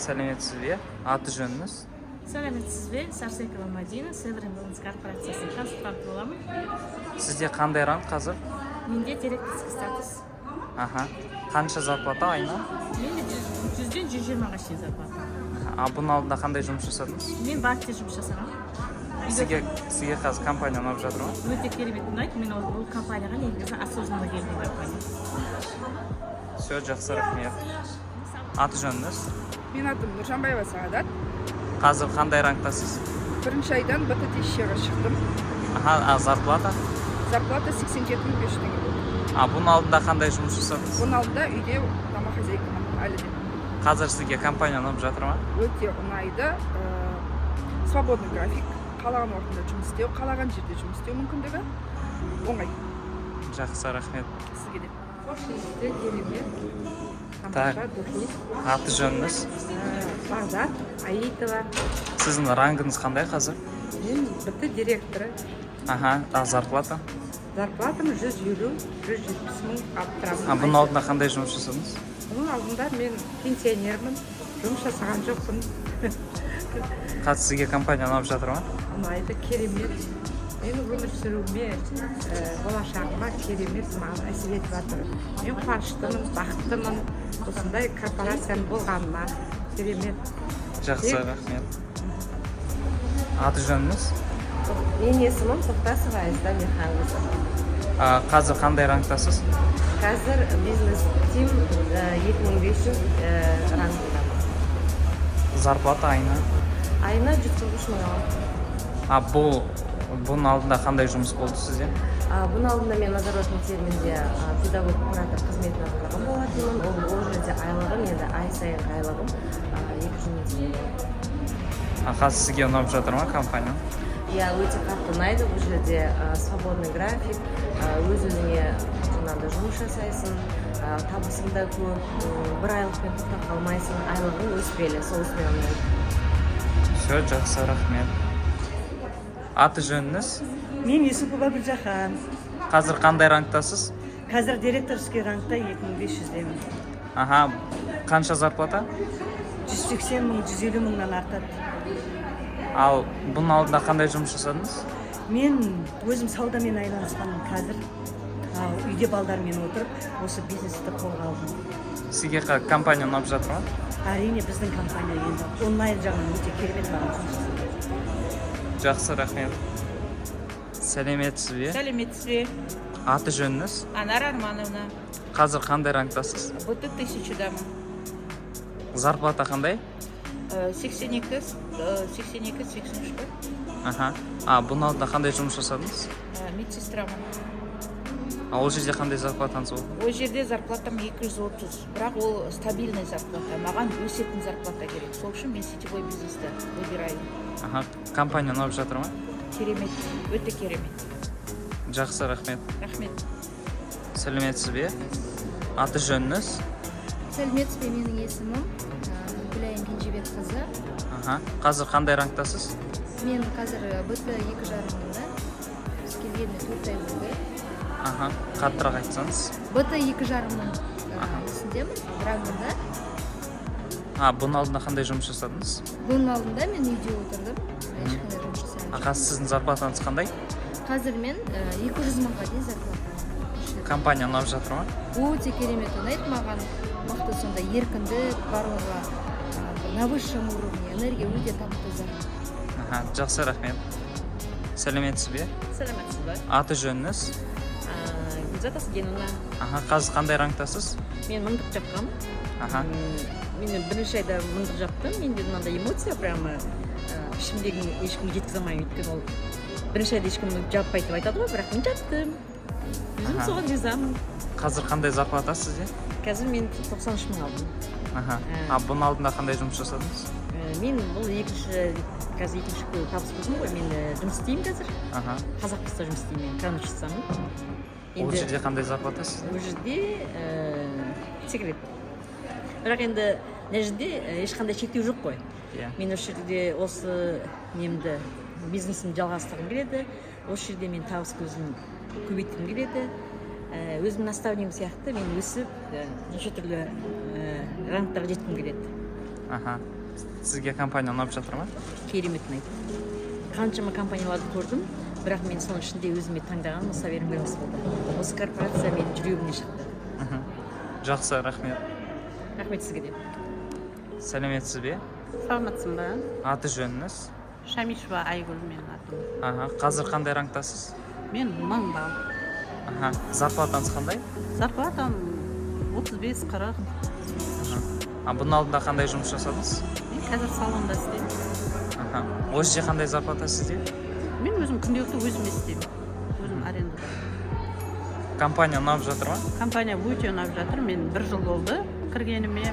Сәлеметсіз бе? Аты жөніңіз? Сәлеметсіз бе? Сәрсекова Мадина, Северин Бизнес корпорациясының консультанты боламын. Сізде қандай ранг қазір? Менде директорский статус. Аха, қанша зарплата айына? Менде 100-ден 120-ға шейін зарплата. А бұның алдында қандай жұмыс жасадыңыз? Мен банкте жұмыс жасағанмын. Сізге қазір компания ұнап жатыр ма? Өте керемет ұнайды. Мен ол бұл компанияға негізі осознанно келдім, компания. Все, жақсы, рахмет. Аты жөніңіз? Менің атым Нұржанбаева Сағадат. Қазір қандай рангтасыз? Бірінші айдан БТ 1000-ға шықтым. Аха, а зарплата? Зарплата 87 500 теңге болды. А бұның алдында қандай жұмыс жасадыңыз? Оның алдында үйде домохозяйкамын әлі де. Қазір сізге компания ұнап жатыр ма? Өте ұнайды. Свободный график, қалаған уақытында жұмыс істеу, қалаған жерде жұмыс істеу мүмкіндігі оңай. Жақсы, рахмет. Сізге де. Қош иісті, керемет. Так. Тамаша, духи. Аты жөніңіз? Бағдат Аитова. Сіздің рангыңыз қандай қазір? Мен БТ директоры. Аха, а зарплата? Зарплатам 150-170 мың алып тұрамын. А бұның алдында қандай жұмыс жасадыңыз? Бұның алдында мен пенсионермін, жұмыс жасаған жоқпын. Қазір сізге компания ұнап жатыр ма? Ұнайды, керемет. Менің өмір сүруіме, болашағыма керемет маған әсер етіп жатыр. Мен қуаныштымын, бақыттымын осындай корпорацияның болғанына. Керемет. Жақсы, рахмет. Аты жөніңіз? Менің есімім Тоқтасова Айзда Михайловна. А, қазір қандай рангтасыз? Қазір бизнес тим 2500 рангындамын. Зарплата айына? Айына 143 мың аламын. А бұның алдында қандай жұмыс болды сізде? Бұның алдында мен Назарбаев мектебінде педагог куратор қызметін атқарған болатынмын. Ол жерде айлығым, енді ай сайынғы айлығым 200 мың теңге болды. А қазір сізге ұнап жатыр ма компания? Иә, өте қатты ұнайды. Бұл жерде свободный график, өз өзіңе жаңағыдай жұмыс жасайсың, табысың да көп, бір айлықпен тоқтап қалмайсың, айлығың өспелі, сонысымен ұнайды. Все, жақсы, рахмет. Аты жөніңіз? Мен Юсупова Гүлжахан. Қазір қандай рангтасыз? Қазір директорский рангта, 2500-демін. Аха, қанша зарплата? 180 мың, 150 мыңнан артады. Ал бұның алдында қандай жұмыс жасадыңыз? Мен өзім саудамен айналысқанмын, қазір ал үйде балдармен отырып, осы бизнесті қолға алдым. Сізге компания ұнап жатыр ма? Әрине, біздің компания енді онлайн жағынан өте керемет маған жұмыс жасайды. Жақсы, рахмет. Сәлеметсіз бе? Сәлеметсіз бе? Аты жөніңіз? Анар Армановна. Қазір қандай рангтасыз? БТ 1000-дамын. Зарплата қандай? 82, 82, 83 қой. Аха, а бұның алдында қандай жұмыс жасадыңыз? Медсестрамын. А ол жерде қандай зарплатаңыз болды? Ол жерде зарплатам 230, бірақ ол стабильный зарплата. Маған өсетін зарплата керек. Сол үшін мен сетевой бизнесті выбираю. Аха, компания ұнап жатыр ма? Керемет, өте керемет. Жақсы, рахмет. Рахмет. Сәлеметсіз бе? Аты жөніңіз? Сәлеметсіз бе? Менің есімім Гүлайым Кенжебекқызы. Аха, қазір қандай рангтасыз? Мен қазір БТ 2,5-мында. Біз келгеніме 4 ай болды. Аха, қаттырақ айтсаңыз. БТ 2,5 мың несіндемін, рангында. А бұның алдында қандай жұмыс жасадыңыз? Бұның алдында мен үйде отырдым, ешқандай жұмыс жасаған А қазір сіздің зарплатаңыз қандай? жоқпын. Қазір мен 200 мыңға дейін зарплата аламын. Компания ұнап жатыр ма? Өте керемет ұнайды маған. Мықты, сондай еркіндік, барлығы бір на высшем уровне, энергия өте тап таза. Аха, жақсы, рахмет. Сәлеметсіз бе? Сәлеметсіз бе? Аты жөніңіз? Гүлзат Асгеновна. Аха, қазір қандай рангтасыз? Мен мыңдық жапқанмын. Мен бірінші айда мыңдық жаптым. Менде мынандай эмоция прямо, ішімдегіні ешкімге жеткізе алмаймын, өйткені ол бірінші айда ешкім жаппайды деп айтады ғой, бірақ мен жаптым өзім. Соған ризамын. Қазір қандай зарплата сізде? Қазір мен 93 мың алдым. Аха, а бұның алдында қандай жұмыс жасадыңыз? Мен бұл екінші, қазір екінші табыс көзім ғой. Мен жұмыс істеймін қазір. Қазақпыста жұмыс істеймін, мен крановщицамын. Ол жерде қандай зарплата сізде? Ол жерде секрет, бірақ енді мына жерде ешқандай шектеу жоқ қой. Мен осы жерде осы немді, бизнесімді жалғастырғым келеді. Осы жерде мен табыс көзін көбейткім келеді. Өзімнің наставнигім сияқты мен өсіп, неше түрлі рангтарға жеткім келеді. Аха, сізге компания ұнап жатыр ма? Керемет ұнайды. Қаншама компанияларды көрдім, бірақ мен соның ішінде өзіме таңдағаным Саверн Wellness болды. Осы корпорация менің жүрегімнен шықты. Жақсы, рахмет. Рахмет сізге де. Сәлеметсіз бе? Саламатсың ба? Аты жөніңіз? Шамишева Айгүл менің атым. Аха, қазір қандай рангтасыз? Мен 1000 балл. Аха, зарплатаңыз қандай? Зарплатам 35-40. А бұның алдында қандай жұмыс жасадыңыз? Мен қазір салонда істеймін. Аха, осы жерде қандай зарплата сізде? Мен өзім күнделікті өзім істеймін, өзім арендада. Компания ұнап жатыр ма? Компания өте ұнап жатыр. Мен бір жыл болды кіргеніме.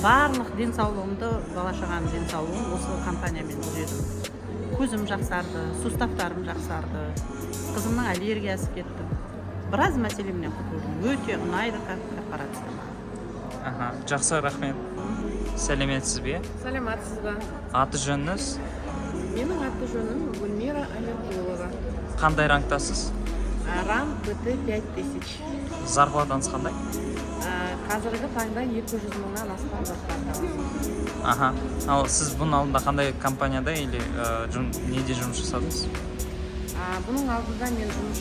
Барлық денсаулығымды, бала шағаның денсаулығын осы компаниямен түзедім. Көзім жақсарды, суставтарым жақсарды, қызымның аллергиясы кетті, біраз мәселемнен құтылдым. Өте ұнайды корпорация маған. Аха, жақсы, рахмет. Сәлеметсіз бе? Саламатсыз ба? Аты жөніңіз? Менің аты жөнім Гүлмира Амирқұлова. Қандай рангтасыз? Ранг БТ 5000. Зарплатаңыз қандай? Қазіргі таңда 200 мыңнан астам зарплата аламын. Аха, ал сіз бұның алдында қандай компанияда или неде жұмыс жасадыңыз? Бұның алдында мен жұмыс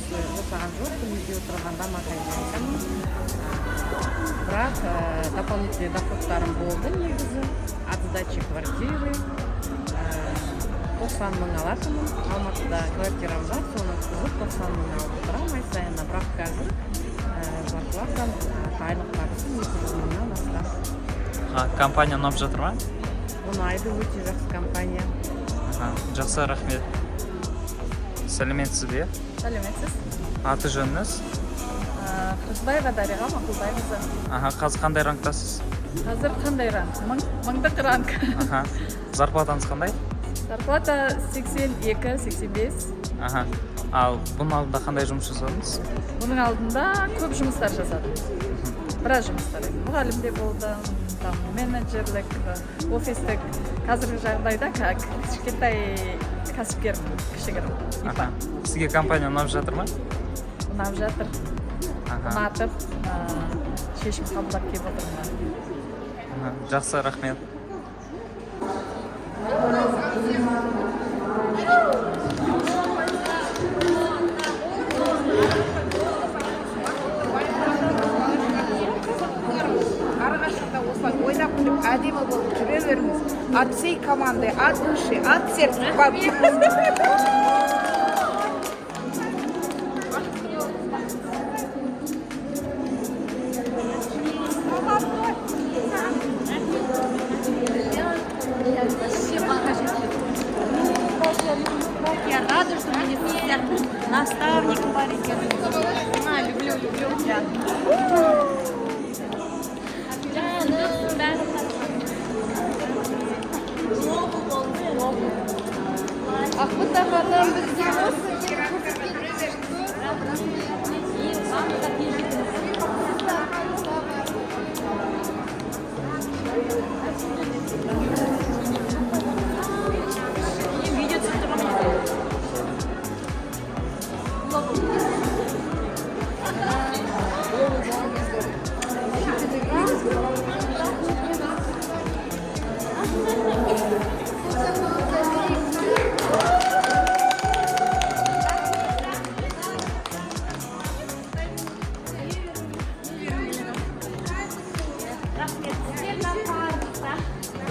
жасаған жоқпын, үйде отырған домохозяйкамын. Бірақ дополнительный доходтарым болды негізі. От сдачи квартиры 90 мың алатынмын. Алматыда квартирам бар, соны өткізіп 90 мың алып отырамын ай сайын. Бірақ қазір зарплатам, айлық табысым 200 мыңнан астам. А, компания ұнап жатыр ма? Ұнайды, өте жақсы компания. Аха, жақсы, рахмет. Сәлеметсіз бе? Сәлеметсіз. Аты жөніңіз? Қырғызбаева Дариға Мақұлбайқызы. Аха, қазір қандай рангтасыз? Қазір қандай ранг? Мыңдық ранг. Аха, зарплатаңыз қандай? Зарплата 82, 85. Аха, ал бұның алдында қандай жұмыс жасадыңыз? Бұның алдында көп жұмыстар жасадым, біраз жұмыстар. Мұғалім де болдым, там менеджерлік, офистік. Қазіргі жағдайда кішкентай кәсіпкермін, кішігірім ИП. Аха, сізге компания ұнап жатыр ма? Ұнап жатыр. Ұнатып, шешім қабылдап келіп отырмын. Аха, жақсы, рахмет. Әрқашанда осылай ойнап күліп, әдемі болып жүре беріңіз. От всей команды, от души, от сердца вам. Я рада, что мне наставник бар екен. Люблю, люблю. Жаным, бәрі. Глобал болды, глобал. Ақбота ханым, бізге осы көрсеткеніңіз үшін көп рахмет. Ең барлығы тез. Видео түсіріп тұрмын.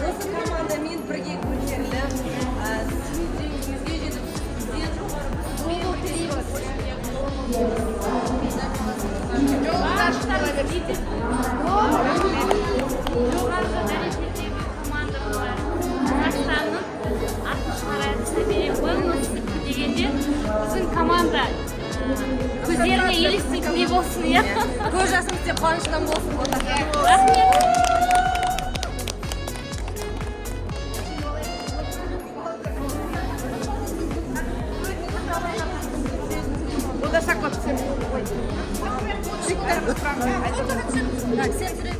Осы командамен бірге көтеріліп, сізбен 100-ге жетіп, сізден жоғары біз. Жоғарғы дәрежедегі команда бар. Қазақстанның атын шығарады. Сәбирен Wellness дегенде біздің команда көздеріне елестейтіндей болсын, иә. Көз жасыңыз тек қуаныштан болсын, Бота. Рахмет. Болашақ.